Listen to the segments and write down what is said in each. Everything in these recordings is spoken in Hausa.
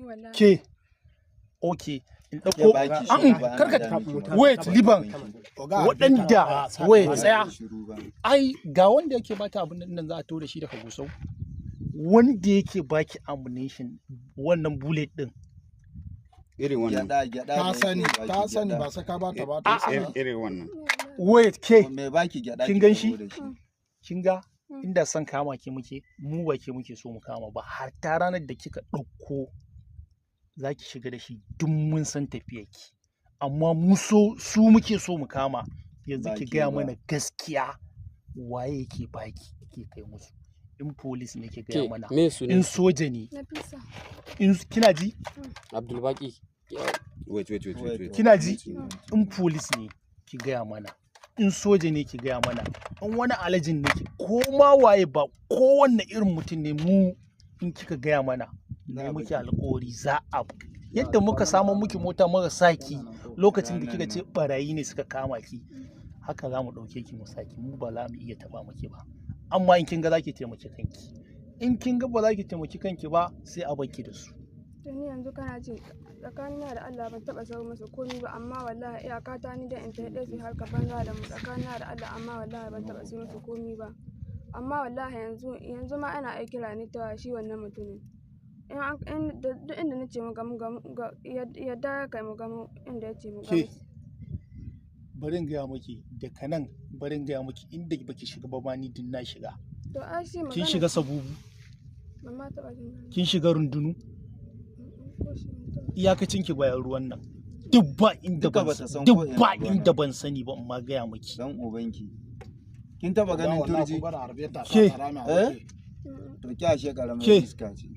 Wallahi. Ke, okay, in ɗauko baki A'a, shiru ba, ana karka da miki magana. Wait, liban waɗanda, wait, tsaya. Shiru ba. Ai ga wanda yake bata abin nan, za a to da shi daga Gusau, wanda yake baki ammunition, wannan bullet din. Irin wannan. Gyada, gyada Ta da sani, yake baki ta sani gyada. ba sai ka bata ba, ta sani. Irin wannan. Wait, ke. Me baki gyada Kin ki gan taho shi? da shi. Kin ga, inda son kama ki muke, mu ba ke muke so mu kama ba. Har ta ranar da kika ɗauko za ki shiga da shi, duk mun san tafiyarki, amma mu so su muke so mu kama yanzu. Ba Ki ke gaya ba. mana gaskiya, waye yake baki ke kai musu? In police ne, ki gaya Ke, mana. me In sunan? soja ne. Nafisa. In kina ji? Abdulbaki. Wait, wait, wait, wait, wait. Kina ji? In police ne, ki gaya mana. In soja ne, ki gaya mana. In wani alajin ne, ki ko ma waye ba, kowanne irin mutum ne, mu in kika gaya mana, Za mu a muke baki. alƙawari za a yadda muka samu miki mota mara saki lokacin da kika ce barayi ne suka kama ki, haka za mu ɗauke ki mu saki. Mu ba za mu iya taɓa miki ba, amma in kin ga za ki taimaki kanki. In kin ga ba za ki taimaki kanki ba, sai a baki da su. To ni yanzu kana ji, tsakanina da Allah ban taɓa sau masa komi ba, amma wallahi iyaka ta ni da in ta ɗaya su harka banza da mu, tsakanina da Allah, amma wallahi ban taɓa sai masa komi ba. Amma wallahi yanzu ma ana iya kira ni ta shi wannan mutumin. In an in da duk inda nace mu gamu gamu ga yadda ya kai mu gamu inda ya ce mu Ke, gamu. Bari in gaya miki daga nan, bari in gaya miki inda baki shiga ba ma, ni din na shiga. To ai shi Kin magana. shiga Sabubu? Ban ma taɓa jin ganin. Kin shiga Rundunu? Ko shi ban taɓa. Iyakacin ki bayan ruwan nan, duk ba inda Duka ban bata san duk ko ina ba ba. inda ban sani ba, amma gaya miki. Dan ubanki. Kin taba ganin turji? Ke. Eh? To ki ashe karamar Ke. iska ce.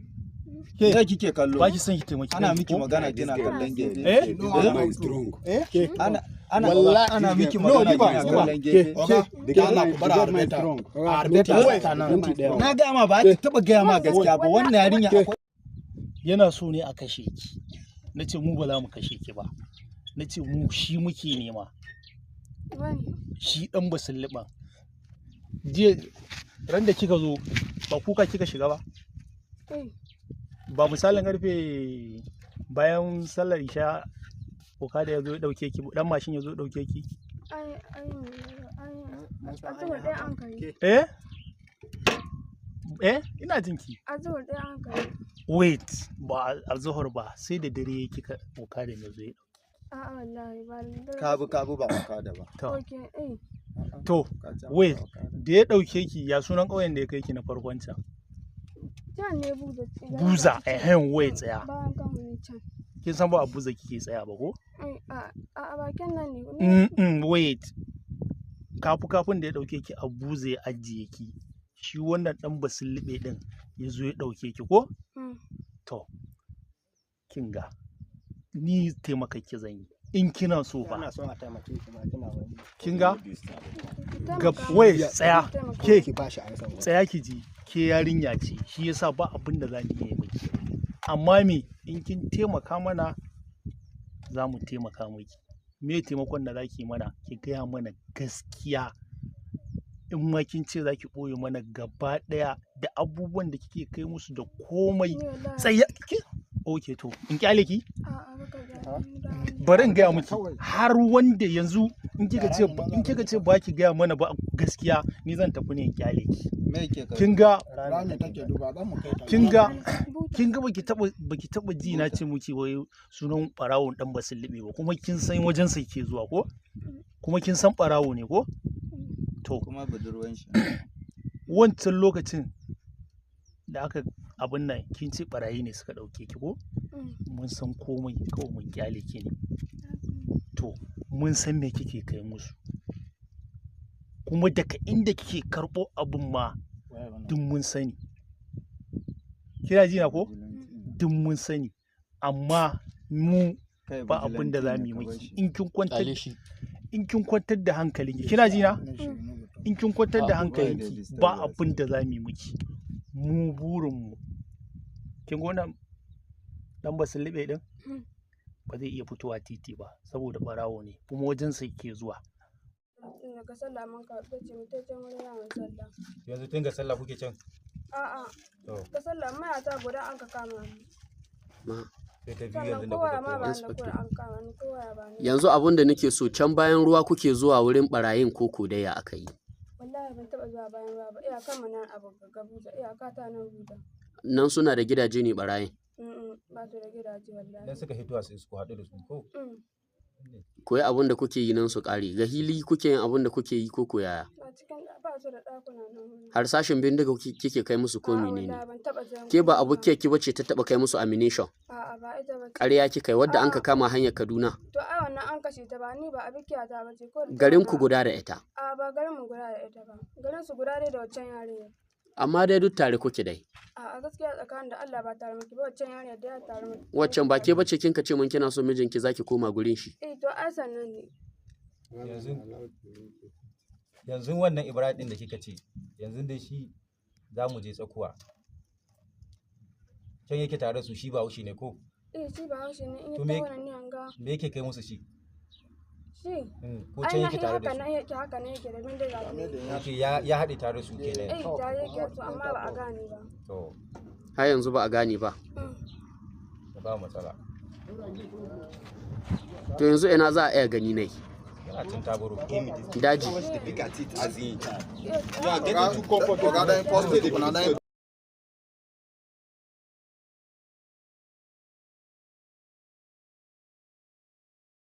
Ke. Me kike kallo? Ba ki son ki taimaki Ana kanki miki ko? magana kina kallon gefe. Eh? This guy is strong. Eh? Ana Wallahi, ana miki no, magana Liba, kina Liba. kallon gefe. Oga, The da Allah guy, ku the bar guy is arbeta. strong. Arbeta ta nan. Minti ɗaya. Na gaya ma ba ta taba gaya ma gaskiya ba, wannan yarinya akwai Yana so ne a kashe ki. Na ce mu ba za mu kashe ki ba. Na ce mu shi muke nema. Wani. Shi dan basulliban. Jiya ran da kika zo, ba kuka kika shiga ba? Eh. Ba misalin karfe bayan sallar isha kuka da ya zo ya dauke ki, dan mashin ya zo ya dauke ki? Ai azuhur ɗaya an kai. Eh eh, ina jinki. Azuhur ɗaya an kai. Wait, ba azuhur ba, sai da dare kika kuka da ya zo ya A'a, wallahi ba da daddare. Kabu kabu ba ka da ba. To. Okay, eh. To, Ka can wait, ba ka da. da ya dauke ki, ya sunan ƙauyen da ya kai ki na farkon can? Can ne Buza. Buza, ehen, wait, tsaya. Bayan kan ne can. Kin san ba a Buza kike tsaya ba ko? Eh, a bakin nan ne. Wait, kafu kafin da ya dauke ki a Buza ya ajiye ki, shi wannan dan basullibe din ya zo ya dauke ki ko? Mm. To, kin ga, ni taimakaki zan yi in kina so ba. Ana son a taimake ki ba kina wani. Kin ga Ki ga taimaka wait, min. tsaya. Ki taimaka. Ke. Ki ba shi an san. Tsaya ki ji, ke yarinya ce, shi yasa ba abin da za mu iya miki, amma me, in kin taimaka mana, za mu taimaka miki. Me taimakon da za ki mana? Ki gaya mana gaskiya. In ma kin ce za ki ɓoye mana gaba ɗaya da abubuwan da kike kai musu da komai. Ni wallahi. Tsaya ki. Okay, to in kyale ki. A'a, baka ga ni da. Bari in gaya miki, har wanda yanzu in kika ce ba ki gaya mana ba gaskiya, ni zan tafi ne in kyale ki. Me yake kallo? Kin ga Rami take duba, za mu kai ta. Kin ga Buta. kin ga baki taba ji na ce miki wai sunan barawon dan basullibe ba, kuma kin san wajen sa ke zuwa ko? Kuma kin san barawo ne ko? To, Kuma budurwan shi. wancan lokacin da aka abin nan, kin ce barayi ne suka dauke ki ko? Mm. Mun san komai, kawai mun kyale ki ne. To, mun san me kike kai musu, kuma daga inda kike karɓo abin ma duk mun sani. Kina ji na ko? Duk mun sani, amma mu Kai ba abin da za mu yi vigilante ne, ka bar miki shi. in kin kwantar Kyale shi. In kin kwantar da hankalinki, kina ji na, in kin kwantar da Ah, hankalinki, ba abin da za mu yi miki. Mu burinmu, kin ga wannan dan basullibe din ba zai iya fitowa titi ba saboda barawo ne, kuma wajen sa ke zuwa. Tun daga sallah mun ka ta ce mu ta can wurin yawon sallah. Yanzu tun ga sallah kuke can? A'a. To. Ga sallah muna ta guda an ka kama mu. Ma. Sai ta biyu Sannan yanzu da kowa kuka ma koma. ba ni da kowa an kama ni kowa ba ni. Yanzu abun da nake so, can bayan ruwa kuke zuwa wurin barayin koko dai ya aka yi? Wallahi ban taɓa zuwa bayan ruwa ba, iyakan mu nan abu ga buta, iyaka ta nan buta. Nan suna da gidaje ne barayin? Ba su da gidaje wallahi. Dan suka hito su ku haɗu da su ko? Mm. Koyi abun da kuke yi nan su ƙare. Ga hili kuke yin abun da kuke yi koko yaya? Ba cikin ba su da ɗakuna nan wurin. Harsashin bindiga kike kai musu ko A'a, menene? wallahi ban taɓa sayan Ke ba komai. abokiyar ki bace ta taba kai musu ammunition? A'a, ba ita ba ce. Ƙarya kika yi, wadda an ka A'a. kama hanyar Kaduna. To ai wannan an kashe ta, ba ni ba abikiya ta bace ko da ta Garin ku wannan. guda da ita? A'a, ba garin mu guda da ita ba. Garin su guda dai da waccan yarinyar. Amma dai duk tare kuke dai. A'a, gaskiya tsakanin da Allah ba tare muke ba, waccan yarinyar da ya tare muke. Waccan ba ke bace kin ka ce mun kina so mijinki zaki koma gurin shi? Eh, to ai sannan ne. Yanzu wannan Ibrahim din da kika ce yanzu dai shi za mu je tsakuwa. Can yake tare da su, shi ba haushi ne ko? Eh, shi ba haushe ne in ya To me taho nan ni an ga me yake kai musu shi? Shi. Ko Ai can na yake tare haka da su? nan yake, haka nan yake da bindiga. Yake ya haɗe tare da su kenan. Eh, tare yake su amma ba a gane ba. To Har yanzu ba a gane ba. Ba matsala. To yanzu ina za a iya gani nai? Yana cin taburo. Daji. Look at it as in. You are getting too comfortable. Oga don post it, una don